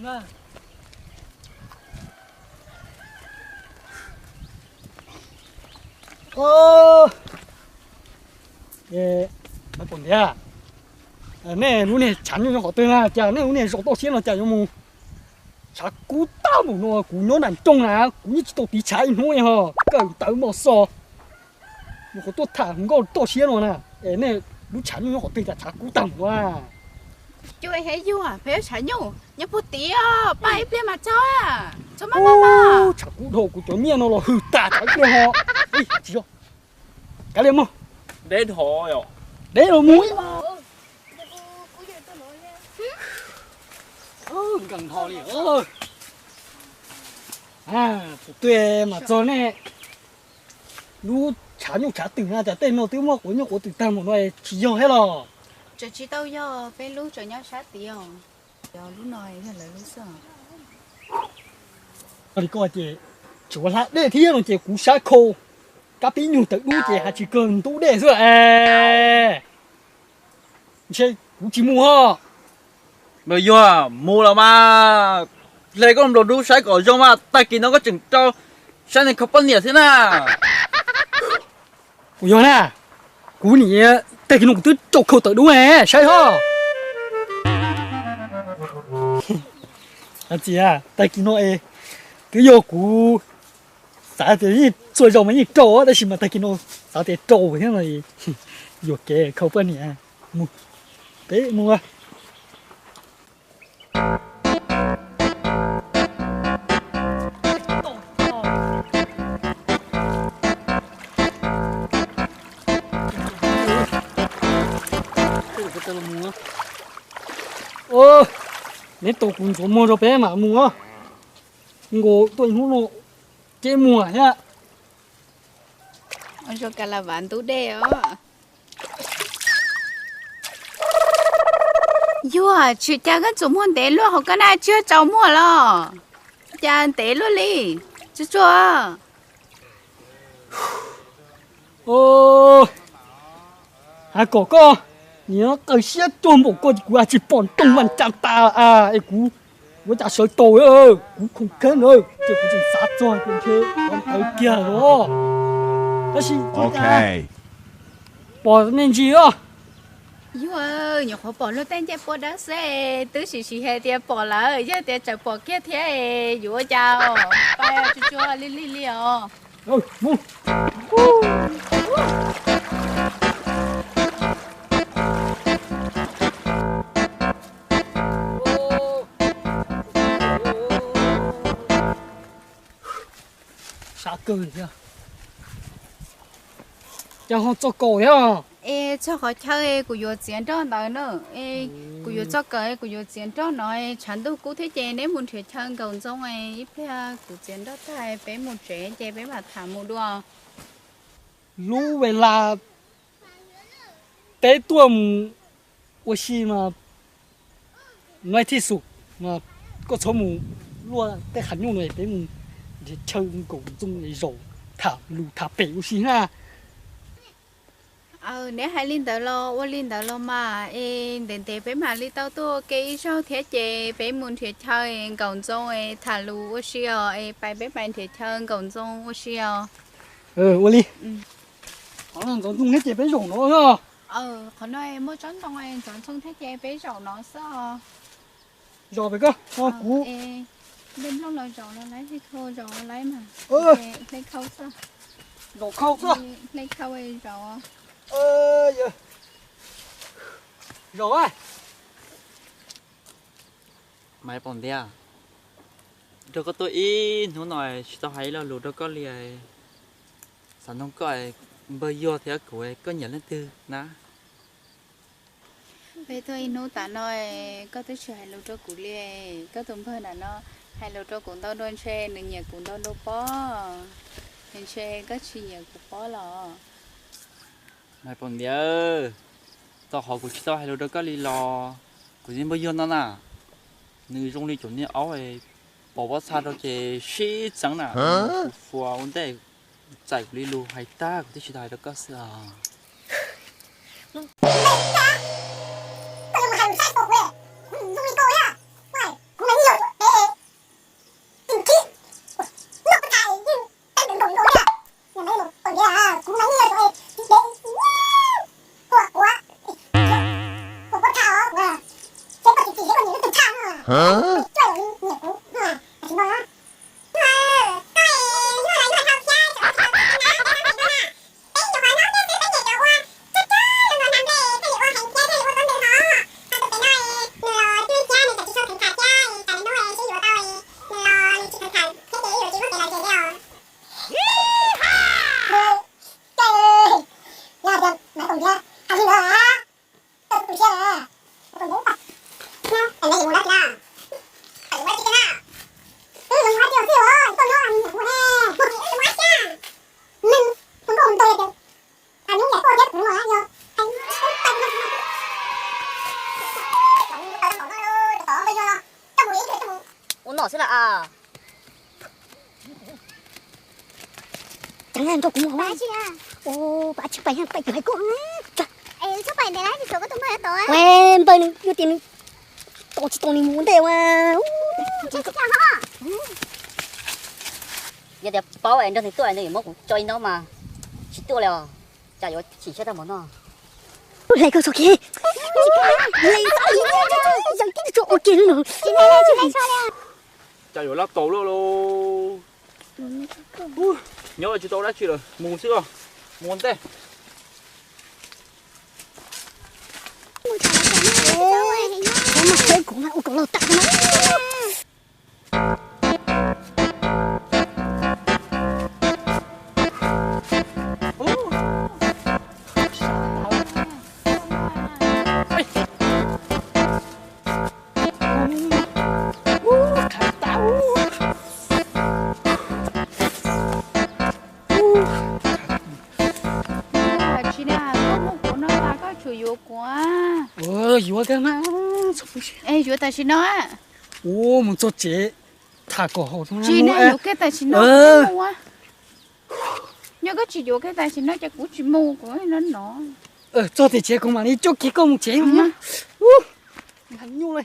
Ntiav, nej lub niag tshav nyuj nyob qhov twg na, cas nej lub niag zos toj siab no cas yuav mus tshav kub tag npaum no? Kuv nyob nram nroog na, kuv yeej tsis tau tiv tshav ib hnub li ho, kawm ntawv mos xos, mus qhov tuaj tham hluas nkauj toj siab no na. Es nej lub tshav nyuj nyob qhov twg cas tshav kub tag npaum no? Cuaj thiab yug, peb tshav nyuj nyob puag tid, pab ib pliag mas txog. Tshav kub dhau, kuv cov nyiaj no los hwm tas tshav ib pliag ho. Tsis yog, kav liam mog, deb dhov, deb los mus. Nkees dhau li. Thaum twg mas txog nej lub tshav nyuj tshav twm na, cas tej no twb muab quav nyuj quav twm tag npaum no tsis yog thiab los? Tseem tsis tau yog, peb lub tseem nyob sab tid os. Lub no yog lawv lub xwb. Li koj ces tsis ua hlab dej thiab no ces kuv sab khau kab pib nyuag tawv dub ces hais tsis kawg ntub dej xwb es. Ntshe kuv tsis mus ho. Npawg Yuag, mus los mas, hle koj nplaum dub saib kom zoo mas, tag kis no koj tseem rau saib neeg kho poj niam thiab na. Kuv yog na, kuv nim, tag kis no kuv twb rau khau tawv dub ne, saib ho. Txiv, tag kis no es twb yog kuv xav tias yeej txhua zaus mas yeej rau, tab sis mas tag kis no xav tias rau thiab no, yuam kev khau poj niam. Mus, peb mus. Neb tos kuv ntxuav muag rau peb mam mus os. Nkaus tuaj ib hnub no ces muag thiab. Zoo ka la vav ntub dej os. Yuag, tsis cas koj ntxuav muag ntev luaj hauv koj na, tsis yog tsaus muag los? Cas ntev luaj li, tsuag tsuag. Hais kom koj niam qawg siab tuag npaum koj ces kuv tsis pom nroog mas cas tas es kuv ua cas sawv tau, kuv khoom kheeb na, ces kuv tseem xav txog tias ntshe ntawd kiag los. Tab sis pom me ntsis os. Yuag, nyuam qhuav pom luag tej ncej puab dawb xwb, twb sim sim hais tias pom lawm, yog tias tseem pom kiag thiab yuav ua cas, pais tsuag tsuag li li li os. Sab kawg thiab. Cas ho txog kaum thiab? Es txog qhov chaw kuv yuav txiav nroj ntawd na. Kuv yuav txog kawm kuv yuav txiav nroj no, tshav ntuj kub thiab ces neb mus nrhiav chaw nkaum ntxoo, ib pliag kuv txiav nroj tag peb mus tsev ces peb mam tham mus dua. Lub ves las peb tuaj mus ua si mas no thij xus, koj txhob mus luaj tej qhav nyuj no, peb mus nrhiav chaw nkaum ntxoo zaum tham lus tham pem ua si na. Neb hais li ntawd los ua li ntawd los mas, es ntev ntev peb mam li tau tuaj ua ke ib zaug thiab ces peb mus nrhiav chaw nkaum ntxoo es tham lus ua si os, es pais peb pais nrhiav chaw nkaum ntxoo ua si os. Ua li. Qhov no ntxoov ntxoo thiab ces peb zaum no. Qhov no muaj tsob ntoo ntxoov ntxoo thiab ces peb zaum no xwb os. Zaum pem koj, kuv. Hle nplooj los zaum los laib, hle khau zaum los laib mas. Hle khau xwb. Zaum khau xwb. Hle khau zaum. Zaum. Maiv Pom Ntiav, nrog koj tuaj ib hnub no tsis tau hais ib lo lus rau koj li. Xav nug koj, npawg Yuag thiab kuv koj nyiam leej twg na? Peb tuaj ib hnub tas no koj twb tsis hais lus rau kuv li. Koj tus npawg nram no hais lus rau kuv ntau dua ntshe nws nyiam kuv ntau dua pob. Ntshe koj tsis nyiam kuv pob los? Maiv Pom Ntiav, tau qhov kuv tsis tau hais lus rau koj li los, kuv tus npawg Yuag no na, nws zoo li cov niag aub pom pob txha rau ces sib txeeb na, fuas ua ntej txais kuv li lus hais tag kuv twb tsis tau hais rau koj xwb os. Koj yuav mus hais lus saib pom kuv, kuv zoo li koj thiab, kuv mas yeej yog Ua no xwb las as. Ceev nrog kuv mus. Pab tsis pais, pais kuv hais koj. Npawg nws yuav tias nws tos tsis tau nws mus ua ntej ua. Yog tias paub es nrog nws tuaj nws yuav muab kuv tso ib ntaub mas tsis tuaj li os. Cas yuav chim siab tag npaum no. Hlais koj txog kev, hlais txog kev, ua ke no. Cas yuav laj tau luaj lauj. Nyob tsis tau dab tsi lawm, mus xwb os, mus ua ntej. Ua kom laus tas no. Tsis na, koj muaj kuv no mas koj tsum yuav kuv. Yuav kawg mas. Es yuav tam sim no. Ua mus txog tsev tham kom haum. Tsis na, yuav kiag tam sim no. Yog koj tsis yuav kiag tam sim no ces kuv tsis mus, kuv no no. Txog tiam tsev kuv mam li coj kiag koj mus tsev. Nyuj.